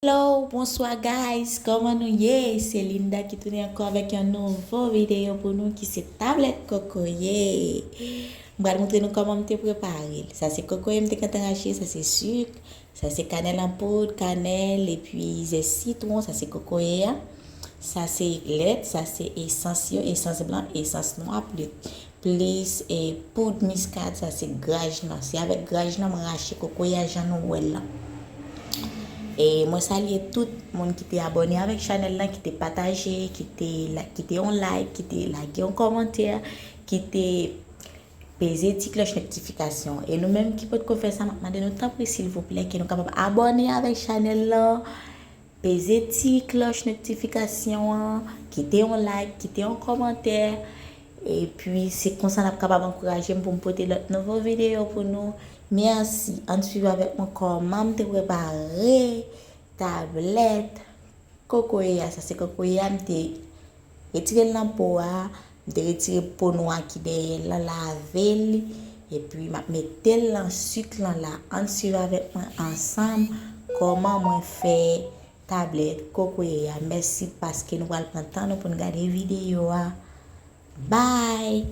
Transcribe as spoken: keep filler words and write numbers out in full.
Hello, bonswa guys, kòman nou ye? Se Linda ki tounen ankò avèk yon nouvo videyo pou nou ki se tablèt kokoye. M pral montre nou kòman m te prepare l. Sa se kokoye m te gentan rache, sa se sik, sa se kanèl an poud, kanèl, epi zès sitwon, sa se kokoye a. Sa se lèt, sa se esans yo, esans blan, esans nwa, pli- plis e poud miskad, sa se graj lan. Se avèk graj lan mwen rache kokoye a jan nou wè l lan. E mwen salye tout moun ki te abòne avèk chanèl lan, ki te pataje, ki te la- kite yon like, ki te lage yon kòmantè, ki te peze ti klòch notifikasyon. E nou menm ki potko fè sa, m ap mande nou tanpri silvouplè ke nou kapab abòne avèk chanèl lan, peze ti klòch notifikasyon an, kite yon like, kite yon kòmantè. Epi se konsa n ap kapab ankouraje m pou m pote lòt nouvo videyo pou nou. Mèsi. Ann swiv avèk mwen kòman m te prepare tablèt kokoye a. Sa se kokoye a, m te retire l nan po a, m te retire po nwa ki dèyè l lan, lave l, epi m ap mete l nan sik lan la. Ann swiv avèk mwen ansanm kòman mwen fè tablèt kokoye a. Mèsi paske nou pral pran tan nou pou n gade videyo a. Bye!